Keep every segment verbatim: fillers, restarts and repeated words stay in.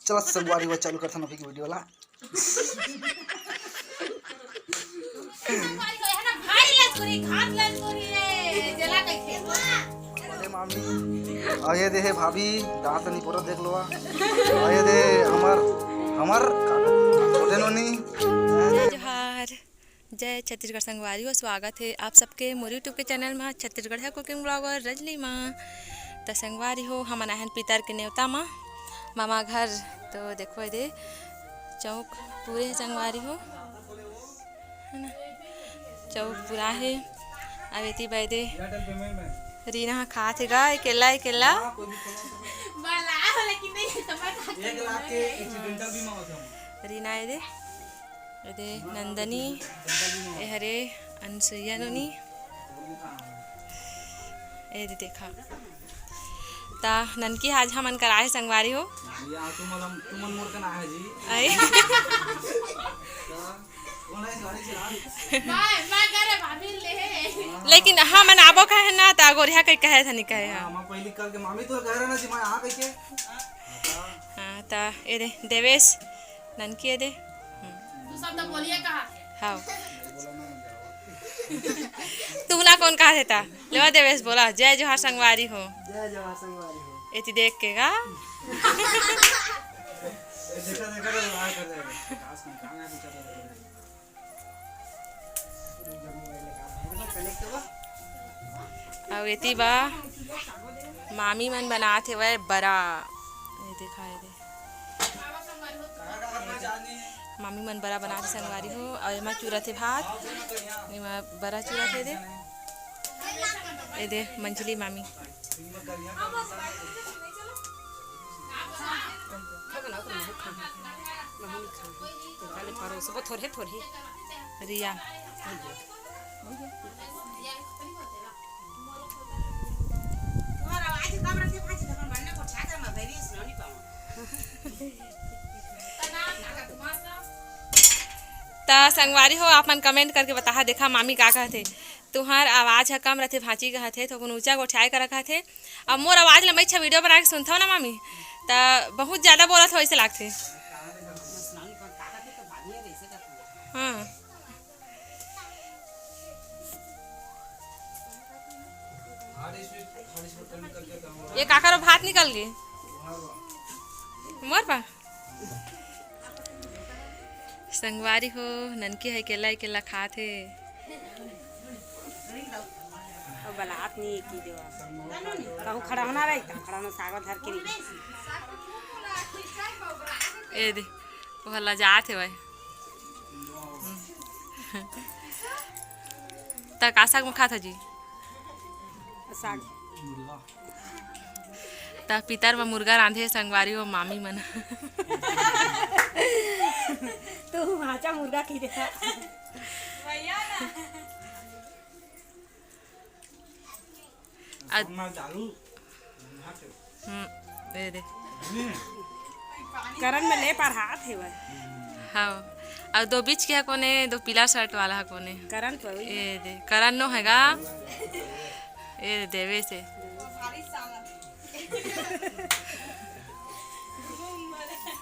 चला संगवारी हो, चालू करथन अभी के वीडियो ला। अरे मामी, अउ ये दे हे भाभी, दांत नहीं पूरा देख लो। अउ ये दे हमर, हमर छोटे नोनी। जय जोहार, जय छत्तीसगढ़ संगवारी हो, स्वागत हे आप सबके मोर YouTube के चैनल मा, छत्तीसगढ़िया कुकिंग ब्लॉगर रजनी मा। त संगवारी हो, हमन आहन पितर के नेवता मा, मामा घर। तो देखो, ये दे चौक पूरे हे संगवारी हो, है ना, चौक पूरा हे। अब एती बइदे रीना ह खात हे गा, अकेला, अकेला। रीना, ये दे, ये दे नंदनी, ये हरे अनसुईया नोनी। ये दे देखा, ता ननकी आज हमन कर आए संगवारी हो। तुमन मोर कन आए जी। लेकिन हमन आबो कहे ना, ता गोरिहा कहि कहे था, नहीं कहे। हाँ, मैं पहली कल के मामी तो कह रहा ना जी, मैं यहाँ कह के। हाँ, ता ये दे देवेश, ननकी ये दे। हम्म। तू सब तो बोलिए कहा। हाँ। तू ना कौन कहा देता? लेवा देवेश बोला, "जय जोहार संगवारी हो।" जय जोहार संगवारी हो। एती देख के गा। देखा, देखा, तो बाहर कर दे। अउ एती बा मामी मन बनात हेवय बरा। ये देखा, ये दे। मामी मन बरा बनात हे संगवारी हो, अउ एमा चुरत हे भात, एमा बरा चुरत हे दे। ये दे मंझली मामी। रिया। त संगवारी हो, आप मन comment करके बताहा, देखा मामी का कहथे, तुहर आवाज ह कम रथे भांची कहथे, थोकन ऊंचा गोठियाए करा कहथे। अब मोर आवाज ल मैं अच्छा वीडियो बना के सुनथव ना मामी, त बहुत ज्यादा बोलत हो ऐसे लागथे। हाँ। ये काकर भात निकल गे मोर पा। संगवारी हो, ननकी है अकेला अकेला खात हे। अउ बलात नहीं की जो कहूँ खड़ा होना रही, त खड़ा होना सागर धर के नहीं। ए दे, वो लजात हे भाई। त का साग म खात ह जी? साग। त पितर म मुर्गा रांधे संगवारी हो मामी मन। तू भांचा मुर्गा खी देखा। भैया ना। अ- हम्म, दे दे। करन में ले पढ़ात हे भाई। हाँ। अउ दो बीच के ह कोने, दो पीला शर्ट वाला ह कोने। करन तो ए दे, करन नो हैगा। ए दे, देवे से।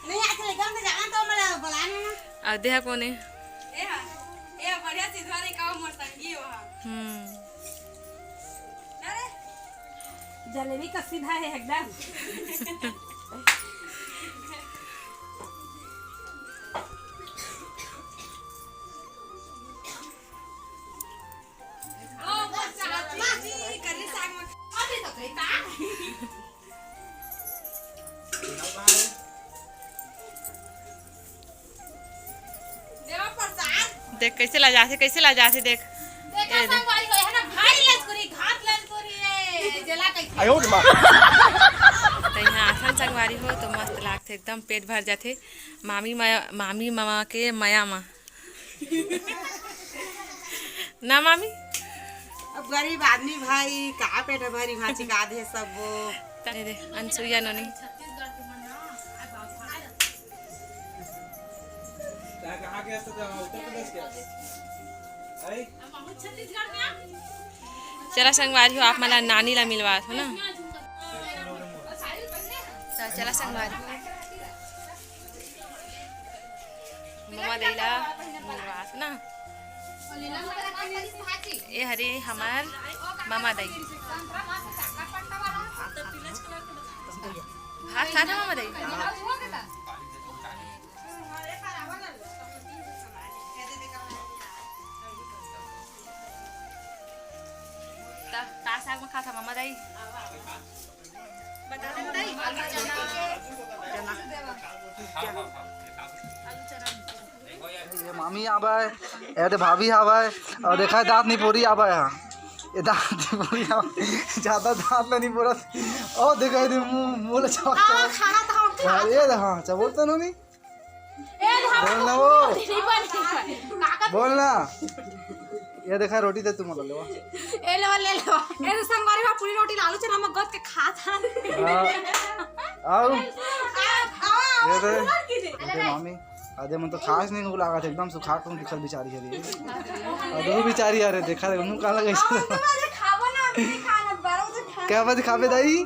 नहीं, आज ले गम जाना तो मला बुलाना ना। अउ दे ह कोने। ए हा, ए बढ़िया सीधा रे का मोर संगी हो हा। हम्म। अरे, जलेबी का सीधा है एकदम। देख कैसे लजाथे, कैसे लजाथे देख। देखा ए दे। संगवारी हो, है ना, भारी लजकुरी, घात लजकुरी रे, जेला कहिथे। आयो रे माँ। त यहाँ आथन संगवारी हो तो मस्त लागथे, एकदम पेट भर जाथे। मामी मया, मामी मामा के मया मा। ना मामी? अब गरीब आदमी भाई, का पेट भरी भांची का दे सब वो। त-, ए दे, अनसुईया नोनी। चला संगवारी हो, आप मन ला नानी ला मिलवात हो ना। त चला संगवारी हो। दई ला मिलवास ना। ये हरे हमर मामा दई। भात खात हे मामा दई? का, का साग में खात हे मामा दई? बता दे भाई। चना। ये मामी आवे, ये दे भाभी आवे, अउ देखा दांत निपोरी आवे हे। ये दांत निपोरी आवे, ज्यादा दांत ला निपोरत। अउ देखा ये मुंह, मुंह ला चबक, हाँ, चबक। खाना तो हम खात अरे हाँ, चबोल तो नहीं। ए, हम बोल ना वो। नहीं बनी। काका बोल ना। ये देखा रोटी दे तू मोला लेवा। ए लेवा, ले लेवा। ए तो संगवारी बा पूरी रोटी ला आलू चना में गद के खात हन। हाँ। आऊ। आ, आ, ये दे। आ, ये दे मामी। आधे मन तो खास नहीं नुक लागत, एकदम सुखा के दिखल बिचारी हरे। अउ दू बिचारी हरे, देखा दे मुंह काला कैसे। आ, तो बजे खाबो ना, अभी खाना बारह बजे खाना। क्या बजे खाबे दाई?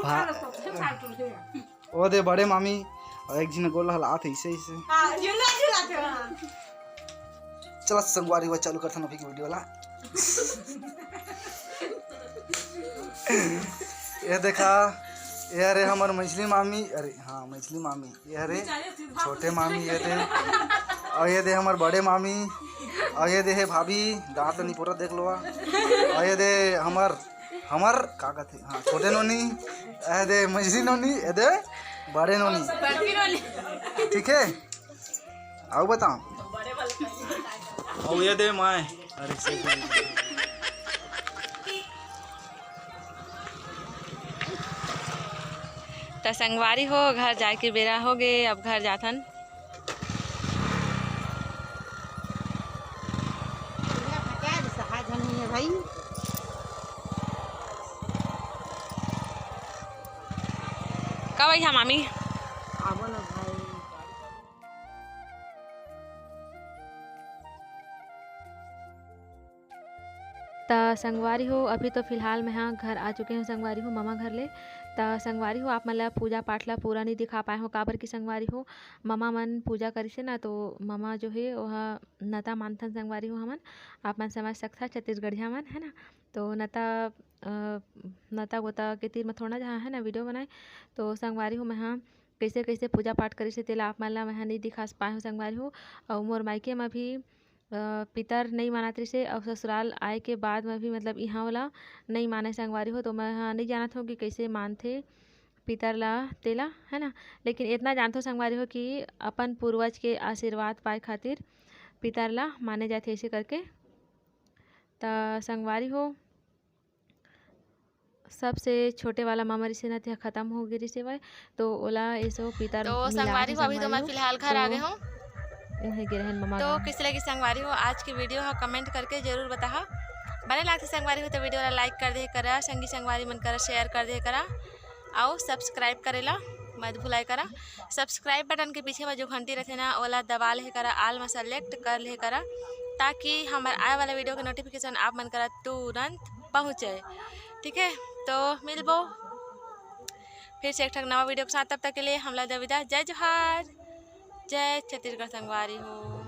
भा-, ओ दे बड़े मामी, अउ एक झिन गोल हलात हे, ऐसे, ऐसे। हाँ, झूला, झूला थे, हाँ। चला संगवारी हो, चालू करथन अभी के वीडियो ला। ये देखा, ये हरे हमर मझली मामी, अरे हाँ, मझली मामी। ये हरे छोटे मामी, ये दे, अउ ये दे हमर बड़े मामी, अउ ये दे हे भाभी, दांत निपोरा देख लो, अउ ये दे हमर, हमर का कथे, हाँ, छोटे नोनी, ये दे मझली नोनी, ये दे बड़े नोनी, ठीक है, आऊ बताओ, अउ ये दे माय, अरे से त संगवारी हो, घर जाए के बेरा हो गे, अब घर जाथन। कब आई हा मामी? आबो ना भाई। त संगवारी हो, अभी तो फिलहाल मैं हा घर आ चुके हूँ संगवारी हो, ममा घर ले। त संगवारी हो, आप मन ला पूजा पाठ ला पूरा नहीं दिखा पाए हो, काबर कि संगवारी हो, ममा मन पूजा करिसे ना, तो ममा जो हे, ओहा नता मानथन संगवारी हो हमन, आप मन समझ सकथा, छत्तीसगढ़िया मन, है ना। तो नता, अ, नता गोता के तीर में थोड़ा जहाँ है ना वीडियो बनाए, तो संगवारी हो, मैं हा कइसे कइसे पूजा पाठ करिसे, तेला आप मन ला मैं हा नहीं दिखा पाए हूँ संगवारी हो। अउ मोर मायके में भी अ, पितर नइ मानत रिहिसे, अउ ससुराल आए के बाद म भी, मतलब, इहाँ ओला नइ माने संगवारी हो, तो मैं ह नइ जानत हूँ कि कइसे मानथे पितर ला, तेला, है ना। लेकिन इतना जानथो संगवारी हो कि अपन पूर्वज के आशीर्वाद पाए खातिर पितर ला माने जाथे, ऐसे करके। त संगवारी हो, सबसे छोटे वाला मामा रिहिसे ना, तेहा खतम हो गे रिहिसे वय, तो ओला एसो पितर तो मिला संगवारी के हो, अभी तो संगवारी मैं हो। फिलहाल घर आ तो गे हूँ। उहे गे रहन ममा तो गाँव। कइसे लगी संगवारी हो आज की वीडियो ह, कमेंट करके जरूर बताहा। बने लागथे संगवारी हो तो वीडियो ला लाइक कर दे करा, संगी संगवारी मन करा शेयर कर दे करा, अउ सब्सक्राइब करे ला मत भुलाए करा। सब्सक्राइब बटन के पीछे में जो घंटी रहथे ना, ओला दबा ले करा, आल में सेलेक्ट कर ले करा, ताकि हमर आए वाला वीडियो के नोटिफिकेशन आप मन करा तुरंत पहुँचे। ठीक है, तो मिलबो फिर से एक ठक नवा वीडियो के साथ। तब तक के लिए हमला दे विदा। जय जोहार, जय छत्तीसगढ़ संगवारी हो।